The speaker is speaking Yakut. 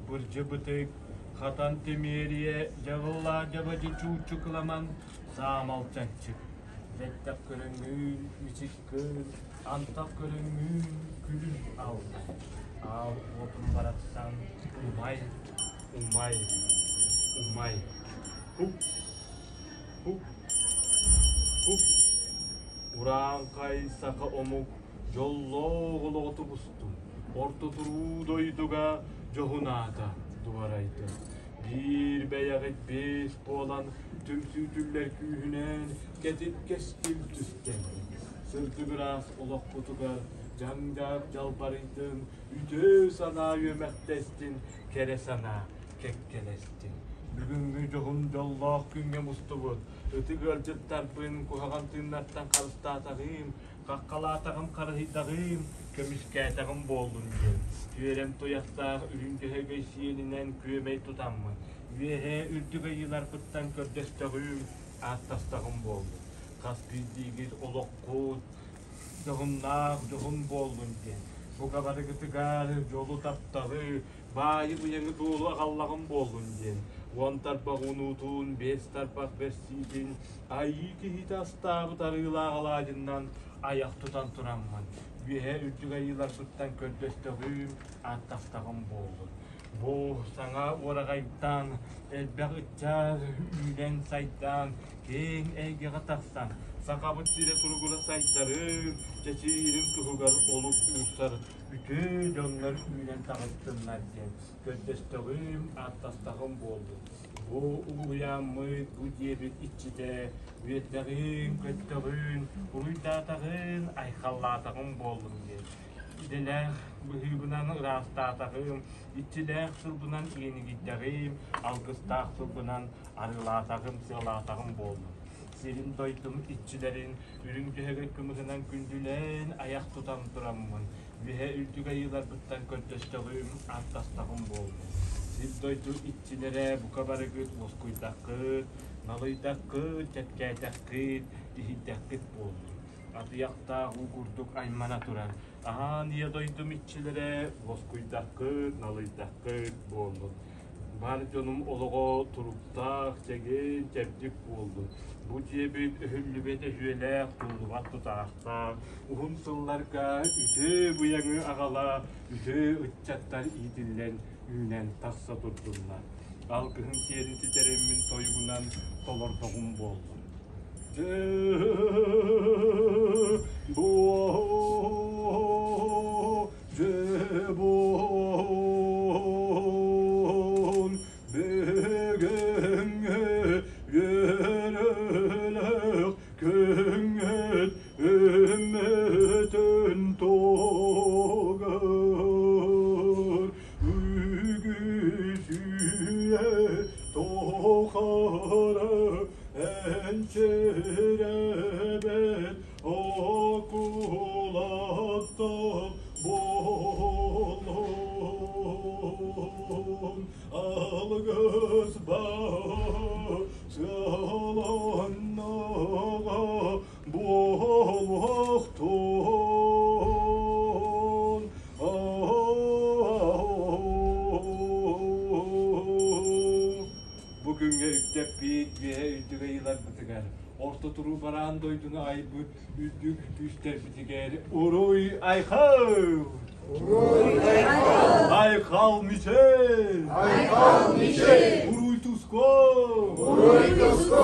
Бырдьыбытык, хатан тимиэрийэ, дьаҕыллаах дьабадьы чууччукуламан, саамал чанчык. Бэттэх көрөҥҥүн, мичик кын, антах көрөҥҥүн, күлүм аллай. Аал уотум барахсан, умай, умай, умай. Хуп, хуп, хуп. Урааҥхай саха омук дьоллоох олоҕу тубустун, орто туруу дойдуга дьоһун аата дуорайдын. Биир бэйэҕит биэс буолан түмсүүтүллэр күүһүнэн кэтит кэскил түстэннин. Сырдык ыраас олохпутугар дьаҥ-дьаак дьалбарыйдын, үтүө санаа үөмэхтэстин, кэрэ санаа кэккэлэстин. Бүгүҥҥү дьоһун дьоллоох күҥҥэ мустубут ытык ыалдьыттарбын куһаҕан тыыннартан харыстаатаҕым, хаххалаатаҕым, харыһыйдаҕым, көмүскээтэҕим буоллун диэн, түөрэм туйахтаах үрүҥ дьөһөгөй сиэнинэн күөмэй тутаммын, үөһээ үрдүк айыыларбыттан көрдөстөҕүм, ааттастаҕым буоллун. Хас биирдиигит олоххут дьоһуннаах дьоһун буоллун диэн, бука барыгытыгар дьолу тапталы, баайы-быйаҥы туолу аҕаллаҕым буоллун диэн, уон тарбах унуутун, биэс тарбах бэрсиитин Айыы киһитэ астаабыт арыылаах алаадьыннан айах тутан тураммын, үөһэ үрдүк айыыларбыттан көрдөстөҕүм, ааттастаҕым буоллун. Бу саҥа уораҕайтан элбэх ыччат үүнэн-сайдан, киэҥ эйгэҕэ тахсан, Сахабыт сирэ туругура сайдарын, чэчиирин туһугар олук уурсар үтүө дьоннор үүнэн таҕыстыннар диэн көрдөстөҕүм, ааттастаҕым буоллун. Бу уһуйааммыт, бу дьиэбит иччитэ үөрдэҕин, көттөҕүн, уруйдаатаҕын, айхаллаатаҕым буоллун диэн идэлээх быһыыбынан ыраастаатаҕым, иччилээх сылбынан иэнигийдэҕим, алгыстаах сылбынан арыылаатаҕым, сыалаатаҕым буоллун. Сирин дойдум иччилэрин үрүҥ дьөһөгөй кымыһынан күндүлээн айах тутан тураммын, Үөһэ үрдүк айыыларбыттан көрдөстөҕүм, ааттастаҕым буоллун. Сир-дойду иччилэрэ бука барыгыт уоскуйдаххыт, налыйдаххыт, чэпчээтэххит, иһийдэххит буоллун. Атыйахтаах уу курдук аймана турар аһаан ийэ дойдум иччилэрэ уоскуйдаххыт, налыйдаххыт буоллун. Бар дьонум олоҕо туруктаах, чэгиэн, чэбдик буоллун. Бу дьиэбит өһүллүбэт өһүөлээх, туллубат тутаахтаах, уһун сылларга үтүө быйаҥы аҕала, үтүө ыччаттар иитиллэн, үүнэн тахса турдуннар. Алгыһым сиэрин ситэрэммин тойугунан толордоҕум буоллун. Дьэ-буон бүгүҥҥү үөрүүлээх күҥҥүт үммүтүн тугар үгүс үйэ тухары энчирэбит Окулаттан буоллун, алгыс сыаланнаҕа буолуохтун. Бу күҥҥэ үктэппит үөһэ үрдүк айыыларбытыгар орто туруу бараан дойдуну айбыт үрдүк күүстэрбитигэр уруй айхал! Уруй айхал! Айхал мичил! Айхал мичил! Уруй туско! Уруй туско!